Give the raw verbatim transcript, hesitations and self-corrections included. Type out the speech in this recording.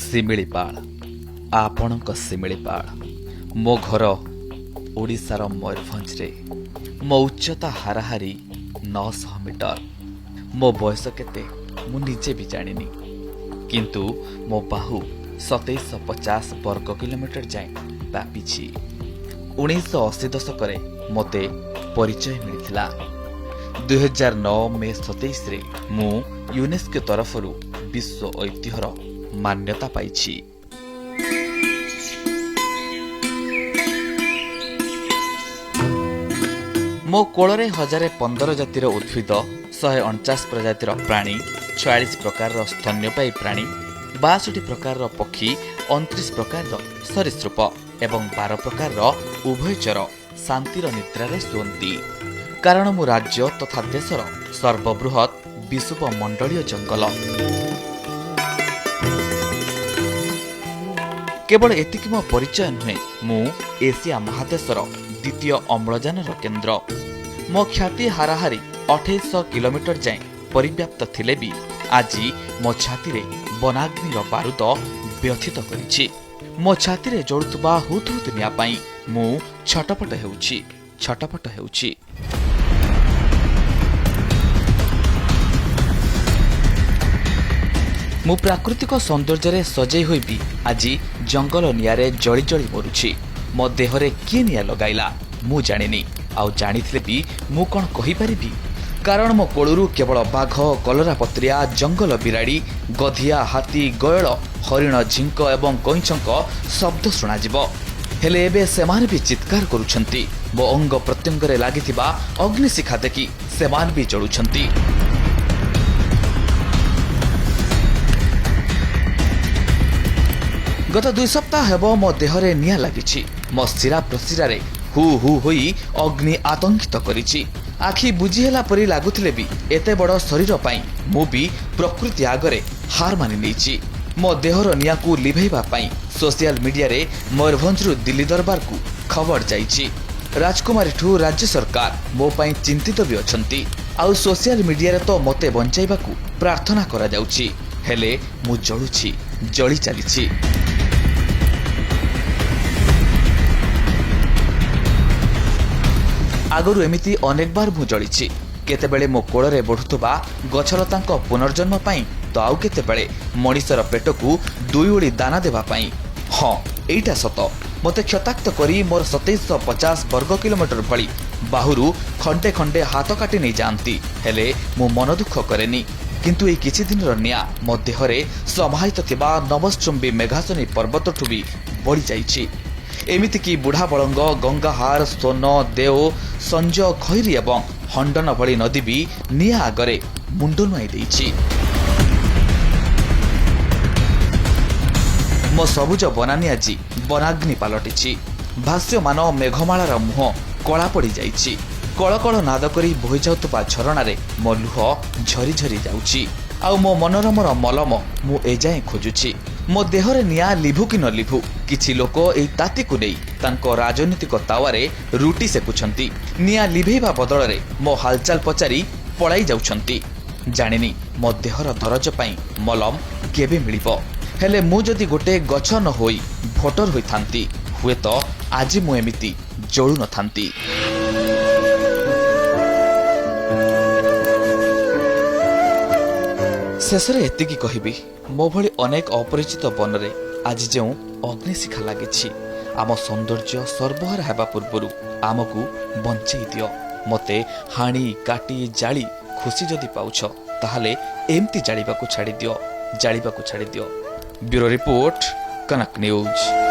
ଶିମିଳିପାଳ, ଆପଣଙ୍କ ଶିମିଳିପାଳ। ମୋ ଘର ଓଡ଼ିଶାର ମୟୂରଭଞ୍ଜରେ। ମୋ ଉଚ୍ଚତା ହାରାହାରି ନଅଶହ ମିଟର। ମୋ ବୟସ କେତେ, ମୁଁ ନିଜେ ବି ଜାଣିନି, କିନ୍ତୁ ମୋ ବାହୁ ସତେଇଶହ ପଚାଶ ବର୍ଗ କିଲୋମିଟର ଯାଏଁ ବ୍ୟାପିଛି। ଉଣେଇଶହ ଅଶୀ ଦଶକରେ ମୋତେ ପରିଚୟ ମିଳିଥିଲା। ଦୁଇ ହଜାର ନଅ ମେ ସତେଇଶରେ ମୁଁ ୟୁନେସ୍କୋ ତରଫରୁ ବିଶ୍ୱ ଐତିହ୍ୟର ମାନ୍ୟତା ପାଇଛି। ମୋ କୋଳରେ ହଜାରେ ପନ୍ଦର ଜାତିର ଉଦ୍ଭିଦ, ଶହେ ଅଣଚାଶ ପ୍ରଜାତିର ପ୍ରାଣୀ, ଛୟାଳିଶ ପ୍ରକାରର ସ୍ତନ୍ୟପାୟୀ ପ୍ରାଣୀ, ବାଷଠି ପ୍ରକାରର ପକ୍ଷୀ, ଅଣତିରିଶ ପ୍ରକାରର ସରୀସୃପ ଏବଂ ବାର ପ୍ରକାରର ଉଭୟଚର ଶାନ୍ତିର ନିଦ୍ରାରେ ଶୁଅନ୍ତି। କାରଣ ମୁଁ ରାଜ୍ୟ ତଥା ଦେଶର ସର୍ବବୃହତ୍ ବିଷୁବ ମଣ୍ଡଳୀୟ ଜଙ୍ଗଲ। କେବଳ ଏତିକି ମୋ ପରିଚୟ ନୁହେଁ, ମୁଁ ଏସିଆ ମହାଦେଶର ଦ୍ୱିତୀୟ ଅମ୍ଳଜାନର କେନ୍ଦ୍ର। ମୋ ଖ୍ୟାତି ହାରାହାରି ଅଠେଇଶହ କିଲୋମିଟର ଯାଏଁ ପରିବ୍ୟାପ୍ତ ଥିଲେ ବି ଆଜି ମୋ ଛାତିରେ ବନାଗ୍ନିର ବାରୁଦ ବ୍ୟଥିତ କରିଛି। ମୋ ଛାତିରେ ଜଳୁଥିବା ହୁତ୍ ହୁତ୍ ନିଆଁ ପାଇଁ ମୁଁ ଛଟପଟ ହେଉଛି, ଛଟପଟ ହେଉଛି। ମୁଁ ପ୍ରାକୃତିକ ସୌନ୍ଦର୍ଯ୍ୟରେ ସଜେଇ ହୋଇ ବି ଆଜି ଜଙ୍ଗଲ ନିଆଁରେ ଜଳି ଜଳି ମରୁଛି। ମୋ ଦେହରେ କିଏ ନିଆଁ ଲଗାଇଲା, ମୁଁ ଜାଣିନି। ଆଉ ଜାଣିଥିଲେ ବି ମୁଁ କ'ଣ କହିପାରିବି? କାରଣ ମୋ କୋଳରୁ କେବଳ ବାଘ, କଲରାପତ୍ରିଆ, ଜଙ୍ଗଲ ବିରାଡ଼ି, ଗଧିଆ, ହାତୀ, ଗୟଳ, ହରିଣ, ଝିଙ୍କ ଏବଂ କଇଁଛଙ୍କ ଶବ୍ଦ ଶୁଣାଯିବ। ହେଲେ ଏବେ ସେମାନେ ବି ଚିତ୍କାର କରୁଛନ୍ତି। ମୋ ଅଙ୍ଗ ପ୍ରତ୍ୟଙ୍ଗରେ ଲାଗିଥିବା ଅଗ୍ନିଶିଖା ଦେଖି ସେମାନେ ବି ଜଳୁଛନ୍ତି। ଗତ ଦୁଇ ସପ୍ତାହ ହେବ ମୋ ଦେହରେ ନିଆଁ ଲାଗିଛି। ମୋ ଶିରା ପ୍ରଶିରାରେ ହୁ ହୁ ହୋଇ ଅଗ୍ନି ଆତଙ୍କିତ କରିଛି। ଆଖି ବୁଜି ହେଲା ପରି ଲାଗୁଥିଲେ ବି ଏତେ ବଡ଼ ଶରୀର ପାଇଁ ମୁଁ ବି ପ୍ରକୃତି ଆଗରେ ହାର ମାନି ନେଇଛି। ମୋ ଦେହର ନିଆଁକୁ ଲିଭେଇବା ପାଇଁ ସୋସିଆଲ ମିଡିଆରେ ମୟୂରଭଞ୍ଜରୁ ଦିଲ୍ଲୀ ଦରବାରକୁ ଖବର ଯାଇଛି। ରାଜକୁମାରୀଠୁ ରାଜ୍ୟ ସରକାର ମୋ ପାଇଁ ଚିନ୍ତିତ ବି ଅଛନ୍ତି। ଆଉ ସୋସିଆଲ ମିଡିଆରେ ତ ମୋତେ ବଞ୍ଚାଇବାକୁ ପ୍ରାର୍ଥନା କରାଯାଉଛି, ହେଲେ ମୁଁ ଜଳୁଛି। ଜଳି ଚାଲିଛି। ଆଗରୁ ଏମିତି ଅନେକ ବାର ମୁଁ ଜଳିଛି। କେତେବେଳେ ମୋ କୋଳରେ ବଢୁଥିବା ଗଛଲତାଙ୍କ ପୁନର୍ଜନ୍ମ ପାଇଁ, ତ ଆଉ କେତେବେଳେ ମଣିଷର ପେଟକୁ ଦୁଇ ଓଳି ଦାନା ଦେବା ପାଇଁ। ହଁ, ଏଇଟା ସତ। ମୋତେ କ୍ଷତାକ୍ତ କରି ମୋର ସତେଇଶଶହ ପଚାଶ ବର୍ଗ କିଲୋମିଟର ଭଳି ବାହୁରୁ ଖଣ୍ଡେ ଖଣ୍ଡେ ହାତ କାଟି ନେଇଯାଆନ୍ତି। ହେଲେ ମୁଁ ମନ ଦୁଃଖ କରେନି। କିନ୍ତୁ ଏଇ କିଛି ଦିନର ନିଆଁ ମୋ ଦେହରେ ସମାହିତ ଥିବା ନଭଶ୍ଚୁମ୍ବୀ ମେଘାସନୀ ପର୍ବତଠୁ ବି ବଢ଼ିଯାଇଛି। ଏମିତିକି ବୁଢ଼ାବଳଙ୍ଗ, ଗଙ୍ଗାହାର, ସୋନ, ଦେଓ, ସଞ୍ଜ, ଖଇରି ଏବଂ ହଣ୍ଡନ ଭଳି ନଦୀ ବି ନିଆଁ ଆଗରେ ମୁଣ୍ଡ ନୁଆଇଁ ଦେଇଛି। ମୋ ସବୁଜ ବନାନୀ ଆଜି ବନାଗ୍ନି ପାଲଟିଛି। ଭାସ୍ୟମାନ ମେଘମାଳାର ମୁହଁ କଳା ପଡ଼ିଯାଇଛି। କଳକଳ ନାଦ କରି ବହିଯାଉଥିବା ଝରଣାରେ ମୋ ଲୁହ ଝରି ଝରି ଯାଉଛି। ଆଉ ମୋ ମନୋରମର ମଲମ ମୁଁ ଏଯାଏଁ ଖୋଜୁଛି। ମୋ ଦେହରେ ନିଆଁ ଲିଭୁ କି ନ ଲିଭୁ, କିଛି ଲୋକ ଏହି ତାତିକୁ ନେଇ ତାଙ୍କ ରାଜନୈତିକ ତାୱାରେ ରୁଟି ସେକୁଛନ୍ତି। ନିଆଁ ଲିଭେଇବା ବଦଳରେ ମୋ ହାଲଚାଲ ପଚାରି ପଳାଇ ଯାଉଛନ୍ତି। ଜାଣିନି ମୋ ଦେହର ଦରଜ ପାଇଁ ମଲମ କେବେ ମିଳିବ। ହେଲେ ମୁଁ ଯଦି ଗୋଟେ ଗଛ ନ ହୋଇ ଭୋଟର ହୋଇଥାନ୍ତି, ହୁଏତ ଆଜି ମୁଁ ଏମିତି ଜଳୁନଥାନ୍ତି। ଶେଷରେ ଏତିକି କହିବି, ମୋ ଭଳି ଅନେକ ଅପରିଚିତ ବନରେ ଆଜି ଯେଉଁ ଅଗ୍ନିଶିଖା ଲାଗିଛି, ଆମ ସୌନ୍ଦର୍ଯ୍ୟ ସର୍ବହାରା ହେବା ପୂର୍ବରୁ ଆମକୁ ବଞ୍ଚେଇ ଦିଅ। ମୋତେ ହାଣି, କାଟି, ଜାଳି ଖୁସି ଯଦି ପାଉଛ, ତାହେଲେ ଏମିତି ଜାଳିବାକୁ ଛାଡ଼ି ଦିଅ, ଜାଳିବାକୁ ଛାଡ଼ି ଦିଅ। Bureau report, Kanak news.